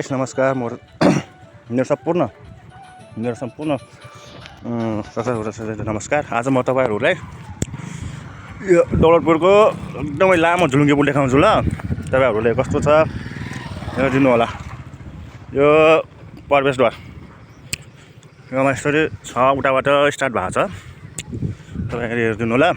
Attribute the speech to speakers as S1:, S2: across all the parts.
S1: Guys नमस्कार मेरो सम्पूर्ण नमस्कार। आज म तपाईहरुलाई यो दौलतपुरको एकदमै लामो झुलुङ्गे पुल देखाउँछु ल। तपाईहरुले कस्तो छ हेरिदिनु होला। यो प्रवेशद्वार योमा यसरी छ, उताबाट स्टार्ट भएको छ। तपाईहरु हेरिदिनु होला।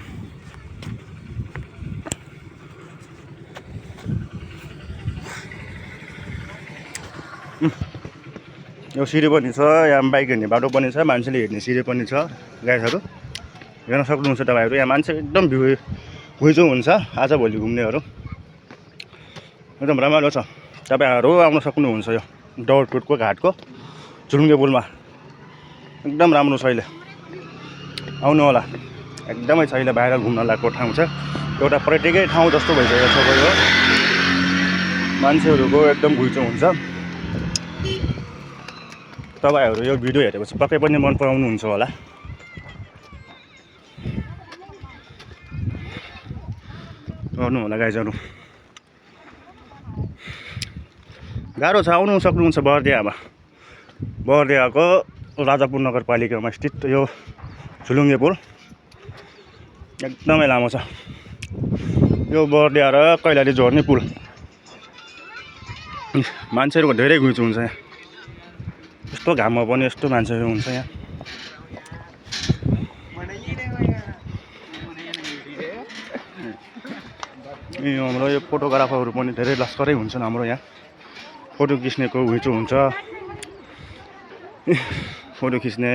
S1: यो सिडी पनि छ, यहाँ बाइक हिँड्ने बाटो पनि छ, मान्छेले हिँड्ने सिडी पनि छ। गाइसहरु हेर्न सक्नुहुन्छ तपाईहरु। यहाँ मान्छे एकदम घुइँचो हुन्छ आज भोलि घुम्नेहरु। एकदम रमाइलो छ। तपाईहरु आउन सक्नुहुन्छ यो दौलतपुरको घाटको झुलुङ्गे पुलमा। एकदम राम्रो छ। अहिले आउनु होला। एकदमै छ। अहिले बाहिर घुम्न लागेको ठाउँ छ। एउटा पर्यटकीय ठाउँ जस्तो भइसकेको छ यो। मान्छेहरुको एकदम घुइँचो हुन्छ। तपाईहरु यो भिडियो हेरेपछि पक्कै पनि मन पराउनुहुन्छ होला। आउनु होला गाइजहरु। गाह्रो छ, आउनु सक्नुहुन्छ बर्दियाको राजापुर नगरपालिकामा स्थित यो झुलुङ्गे पुल एकदमै लामो छ। यो बर्दिया र कैलाली जोड्ने पुल। मान्छेहरुको धेरै घुइँचो हुन्छ यहाँ। यस्तो घाममा पनि यस्तो मान्छेहरु हुन्छ यहाँ। हाम्रो यो फोटोग्राफरहरु पनि धेरै लस्करै हुन्छन् हाम्रो यहाँ। फोटो खिच्नेको घुइँचो हुन्छ। फोटो खिच्ने,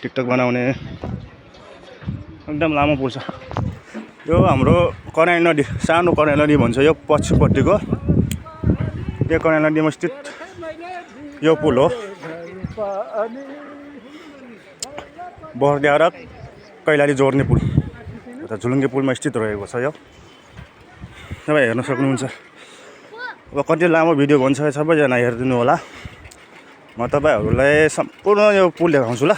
S1: टिकटक बनाउने एकदम लामो पुल छ। यो हाम्रो कराई नदी, सानो कराई नदी भन्छ यो पछिपट्टिको। यो कराई नदीमा स्थित यो पुल हो। बर्दिया र कैलाली जोड्ने पुल झुलुङ्गे पुलमा स्थित रहेको छ यो। तपाईं हेर्न सक्नुहुन्छ। अब कति लामो भिडियो भन्छ सबैजना हेरिदिनु होला। म तपाईहरुलाई सम्पूर्ण यो पुल देखाउँछु ल।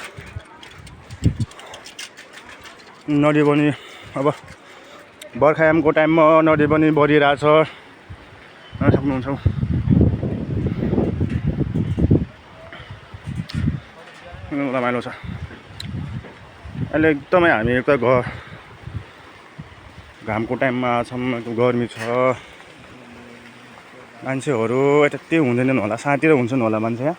S1: नदी पनि अब बर्खायामको टाइममा नदी पनि बढिरहेछ। हेर्न सक्नुहुन्छ। रमाइलो छ। अहिले एकदमै हामी एउटा घामको टाइममा छौँ। गर्मी छ। मान्छेहरु त्यति हुँदैनन् होला, साँतिर हुन्छन् होला मान्छे यहाँ।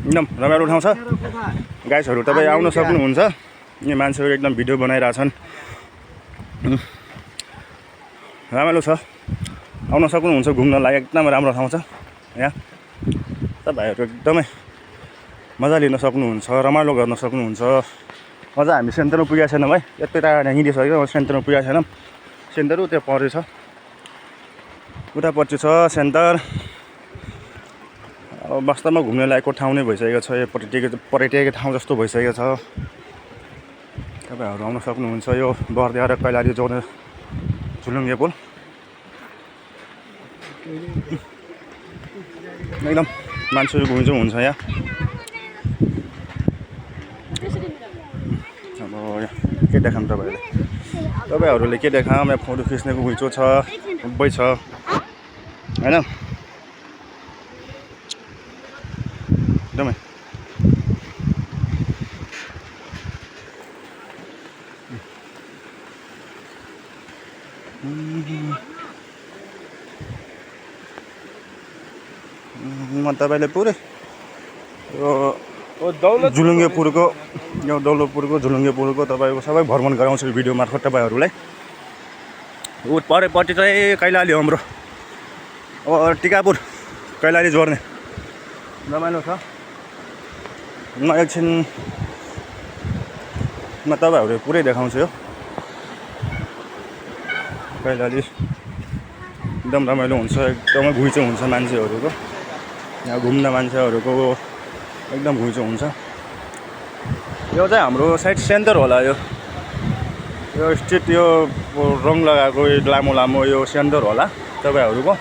S1: एकदम रमाइलो ठाउँ छ। गाइसहरु तपाई आउन सक्नुहुन्छ। यहाँ मान्छेहरु एकदम भिडियो बनाइरहेछन्। रमाइलो छ। आउन सक्नुहुन्छ घुम्नलाई। एकदम राम्रो ठाउँ छ यहाँ। तपाईहरु एकदमै मजा लिन सक्नुहुन्छ, रमाइलो गर्न सक्नुहुन्छ। अझ हामी सेन्टरमा पुगेका छैनौँ है। यति टाढा हिँडिसक्यो, सेन्टरमा पुगेका छैनौँ। सेन्टर उता परे छ, उतापट्टि छ सेन्टर। अब वास्तवमा घुम्ने लायकको ठाउँ नै भइसकेको छ। यो पर्यटकीय ठाउँ जस्तो भइसकेको छ। तपाईहरु आउन सक्नुहुन्छ यो बर्दिया र कैलाली जोड्ने झुलुङ्गे पुल। एकदम मान्छेहरु घुइँचो हुन्छ यहाँ। अब के देखाऊँ तपाईहरुले के देखाऊँ। यहाँ फोटो खिच्नेको घुइँचो छ, सबै छ हैन। एकदमै म तपाईले पुरै यो झुलुङ्गे पुलको दौलतपुरको झुलुङ्गे पुलको तपाईको सबै भ्रमण गराउँछु भिडियो मार्फत तपाईहरुलाई। परेपट्टि चाहिँ कैलाली हो हाम्रो। अब टिकापुर कैलाली जोड्ने रमाइलो छ। म एकछिनमा तपाईहरु पुरै देखाउँछु यो कैलाली। एकदम रमाइलो हुन्छ, एकदमै घुइँचो हुन्छ मान्छेहरुको। यहाँ घुम्न मान्छेहरुको एकदम घुइँचो हुन्छ। यो चाहिँ हाम्रो साइड सेन्टर होला। यो स्ट्रिट यो रङ लगाएको लामो लामो यो सेन्टर होला तपाईहरुको।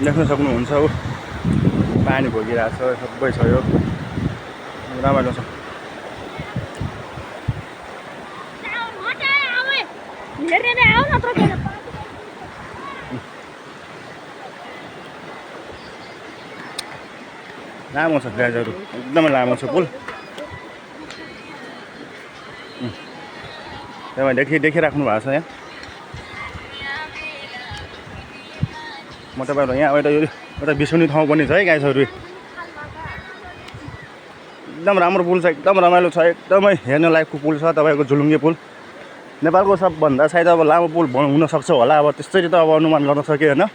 S1: देख्न सक्नुहुन्छ। पानी भोगिरहेको छ, सबै छ। यो रमाइलो छ। लामो छ गाइजहरू, एकदमै लामो छ पुल। तपाईँ देखिराख्नु भएको छ यहाँ। म तपाईँहरू यहाँ एउटा बिसौनी ठाउँ पनि छ है गाइजहरू। एकदम राम्रो पुल छ, एकदम रमाइलो छ, एकदमै हेर्न लायकको पुल छ तपाईँको झुलुङ्गे पुल। नेपालको सबभन्दा सायद अब लामो पुल हुनसक्छ होला, अब त्यसरी त अब अनुमान गर्न सकिएन,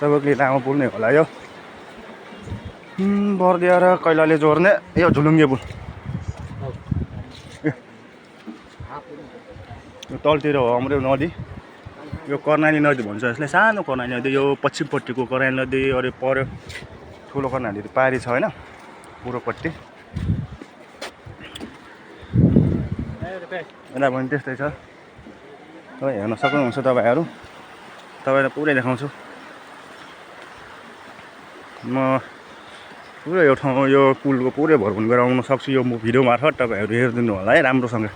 S1: सबैले लामो पुल नै होला यो। बर्दिया र कैलाली जोड्ने यो झुलुङ्गे पुल। यो तलतिर हो हाम्रो नदी, यो कर्णाली नदी भन्छ यसलाई, सानो कर्णाली नदी। यो पश्चिमपट्टिको कर्णाली नदी, अरू पर्यो ठुलो कर्णाली पारी छ होइन, पूर्वपट्टि। यता पनि त्यस्तै छ, तपाईँ हेर्न सक्नुहुन्छ तपाईँहरू। तपाईँलाई पुरै देखाउँछु म। पुरै यो ठाउँ, यो पुलको पुरै भ्रमण गराउन सक्छु यो भिडियो मार्फत। तपाईँहरू हेरिदिनु होला है राम्रोसँग।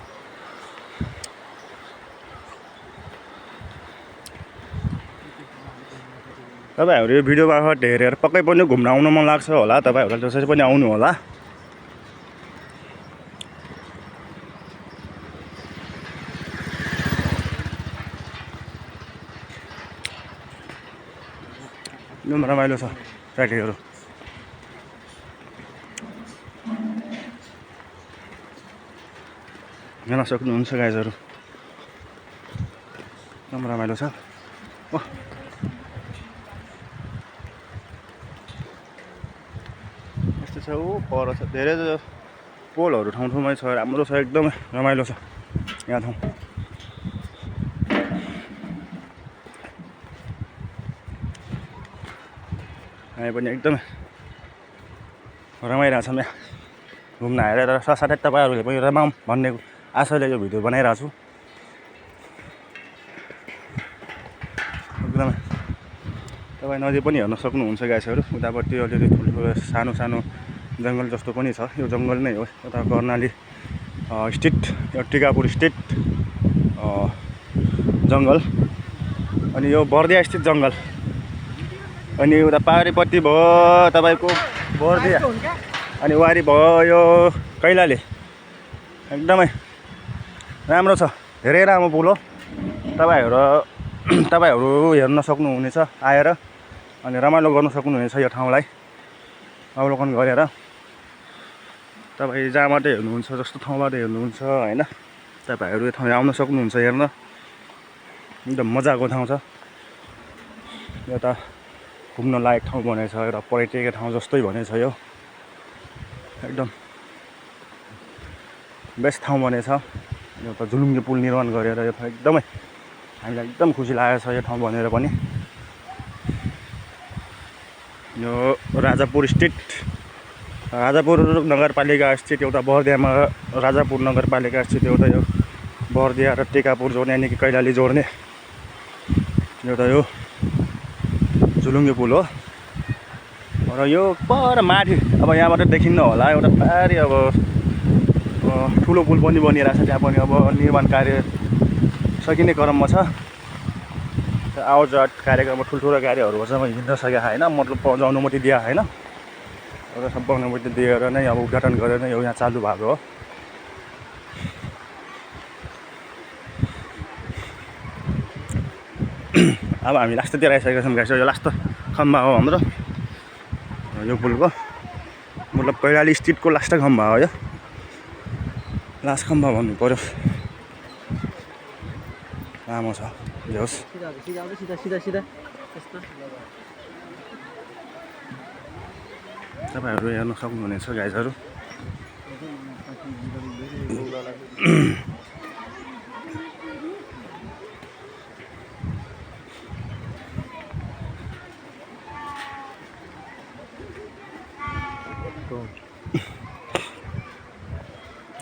S1: तपाईँहरू यो भिडियो मार्फत हेरेर पक्कै पनि घुम्न आउन मन लाग्छ होला, तपाईँहरूलाई जसरी पनि आउनु होला। एकदम रमाइलो छ ट्र्याकहरू। हेर्न सक्नुहुन्छ गाइजहरू, एकदम रमाइलो छ। यस्तो छ, ऊ पर छ धेरै पोलहरू ठाउँ ठाउँमै छ, राम्रो छ, एकदमै रमाइलो छ यहाँ ठाउँ। हामी पनि एकदमै रमाइरहेछौँ यहाँ घुम्न आएर, र साथसाथै तपाईँहरूले पनि रमाउँ भन्ने आशाले यो भिडियो बनाइरहेको छु। एकदमै तपाईँ नदी पनि हेर्न सक्नुहुन्छ गाइसहरू। उतापट्टि अलिअलि ठुल्ठुलो सानो सानो जङ्गल जस्तो पनि छ, यो जङ्गल नै हो। उता कर्णाली स्टेट, यो टिकापुर स्टेट जङ्गल, अनि यो बर्दिया स्थित जङ्गल, अनि उता पारिपट्टि भयो तपाईँको बर्दिया, अनि वारी भयो यो कैलाली। एकदमै राम्रो छ, धेरै राम्रो पुल हो। तपाईँहरू हेर्न सक्नुहुनेछ आएर, अनि रमाइलो गर्न सक्नुहुनेछ यो ठाउँलाई अवलोकन गरेर। तपाईँ जहाँबाट हेर्नुहुन्छ, जस्तो ठाउँबाट हेर्नुहुन्छ होइन, तपाईँहरू यो ठाउँ आउन सक्नुहुन्छ हेर्न। एकदम मजाको ठाउँ छ यो त, घुम्न लायक ठाउँ बनेछ, एउटा पर्यटकीय ठाउँ जस्तै बनेछ यो। एकदम बेस्ट ठाउँ बनेछ यो त, झुलुङ्गे पुल निर्माण गरेर। यो त एकदमै हामीलाई एकदम खुसी लागेको छ यो ठाउँ बनेर पनि। यो राजापुर स्टेट, राजापुर नगरपालिका स्थित एउटा बर्दियामा, राजापुर नगरपालिका स्थित एउटा यो बर्दिया र टिकापुर जोड्ने, यानि कि कैलाली जोड्ने एउटा यो झुलुङ्गे पुल हो। र यो पर माथि अब यहाँबाट देखिन्न होला, एउटा पारी अब ठुलो पुल पनि बनिरहेको छ, त्यहाँ पनि अब निर्माण कार्य सकिने क्रममा छ। आवतजावत कार्यक्रममा ठुल्ठुलो गाडीहरू चाहिँ हिँड्न सकेको छैन, मतलब अनुमति दिएको छैन। र सबै अनुमति दिएर नै अब उद्घाटन गरेर नै यो यहाँ चालु भएको हो। अब हामी लास्टतिर आइसकेका छौँ गाइस। यो लास्ट खम्बा हो हाम्रो यो पुलको, मतलब कैलाली स्थितको लास्ट खम्बा हो यो, लास्ट खम्बा भन्नु पर्यो। लामो छ, जे होस्। तपाईँहरू हेर्न सक्नुहुनेछ गाइजहरू।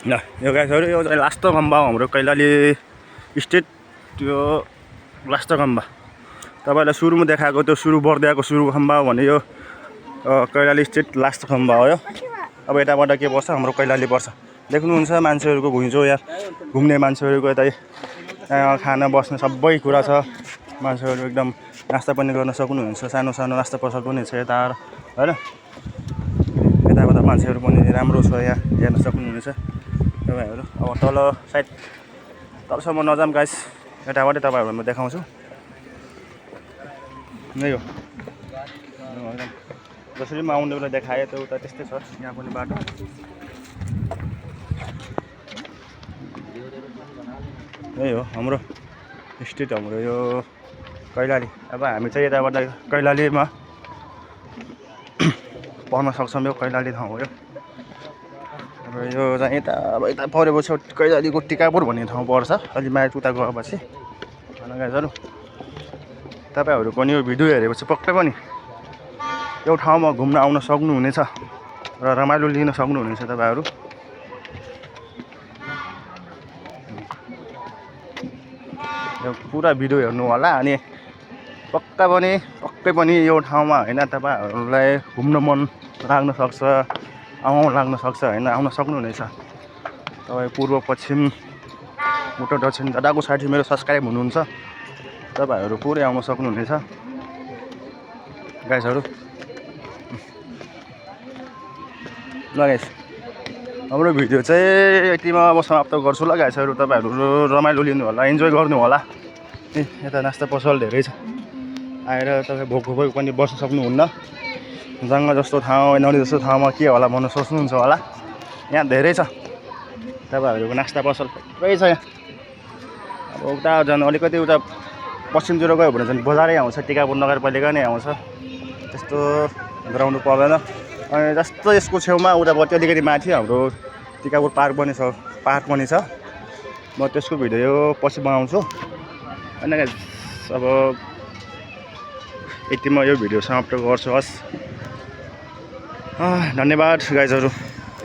S1: ल यो गाइजहरू, यो चाहिँ लास्ट खम्बा हो हाम्रो कैलाली स्टेट, त्यो लास्ट खम्बा। तपाईँलाई सुरुमा देखाएको त्यो सुरु बर्दियाको सुरु खम्बा हो भने यो कैलाली स्टेट लास्ट खम्बा हो यो। अब यताबाट के पर्छ, हाम्रो कैलाली पर्छ। देख्नुहुन्छ मान्छेहरूको घुइँचो, यहाँ घुम्ने मान्छेहरूको यता यहाँ खाना बस्ने सबै कुरा छ। मान्छेहरू एकदम नास्ता पनि गर्न सक्नुहुन्छ। सानो सानो नास्ता पसल पनि छ यता होइन। यताबाट मान्छेहरू पनि राम्रो छ यहाँ हेर्न सक्नुहुनेछ तपाईँहरू। अब तल सायद तलसम्म नजाऊँ गाइस, यताबाटै तपाईँहरूलाई म देखाउँछु। नै हो जसरी म आउने बेला देखाएँ त उता त्यस्तै छ। यहाँ पनि बाटो यही हो हाम्रो स्ट्रिट, हाम्रो यो कैलाली। अब हामी चाहिँ यताबाट कैलालीमा पर्न सक्छौँ। यो कैलाली ठाउँ हो यो। अब यो चाहिँ यता परेपछि कैलालीको टिकापुर भन्ने ठाउँ पर्छ। अलि माथि उता गएपछि गाइजहरू तपाईँहरू पनि यो भिडियो हेरेपछि पक्कै पनि यो ठाउँमा घुम्न आउन सक्नुहुनेछ र रमाइलो लिन सक्नुहुनेछ तपाईँहरू। यो पुरा भिडियो हेर्नु होला अनि पक्कै पनि यो ठाउँमा होइन तपाईँहरूलाई घुम्न मन लाग्न सक्छ, आउन लाग्न सक्छ होइन, आउन सक्नुहुनेछ। तपाईँ पूर्व पश्चिम उत्तर दक्षिण जताको साथी मेरो सब्सक्राइब हुनुहुन्छ तपाईँहरू पुरै आउन सक्नुहुनेछ गाइसहरू। ल गाइस हाम्रो भिडियो चाहिँ यतिमा अब समाप्त गर्छु ल गाइसहरू। तपाईँहरू रमाइलो लिनु होला, इन्जोय गर्नु होला। यता नास्ता पसल धेरै छ, आएर तपाईँ भोक पनि बस्न सक्नुहुन्न। जङ्गल जस्तो ठाउँ, नदी जस्तो ठाउँमा के होला भन्न सोच्नुहुन्छ होला। यहाँ धेरै छ तपाईँहरूको नास्ता पसल थुप्रै छ यहाँ। अब उता झन् अलिकति उता पश्चिमतिर गयो भने झन् बजारै आउँछ, टिकापुर नगरपालिका नै आउँछ। त्यस्तो गराउनु पर्दैन। अनि जस्तो यसको छेउमा उतापट्टि अलिकति माथि हाम्रो टिकापुर पार्क पनि छ। म त्यसको भिडियो पछि बनाउँछु होइन गाइस। अब यतिमा यो भिडियो समाप्त गर्छु। हस्, धन्यवाद गाइजहरू।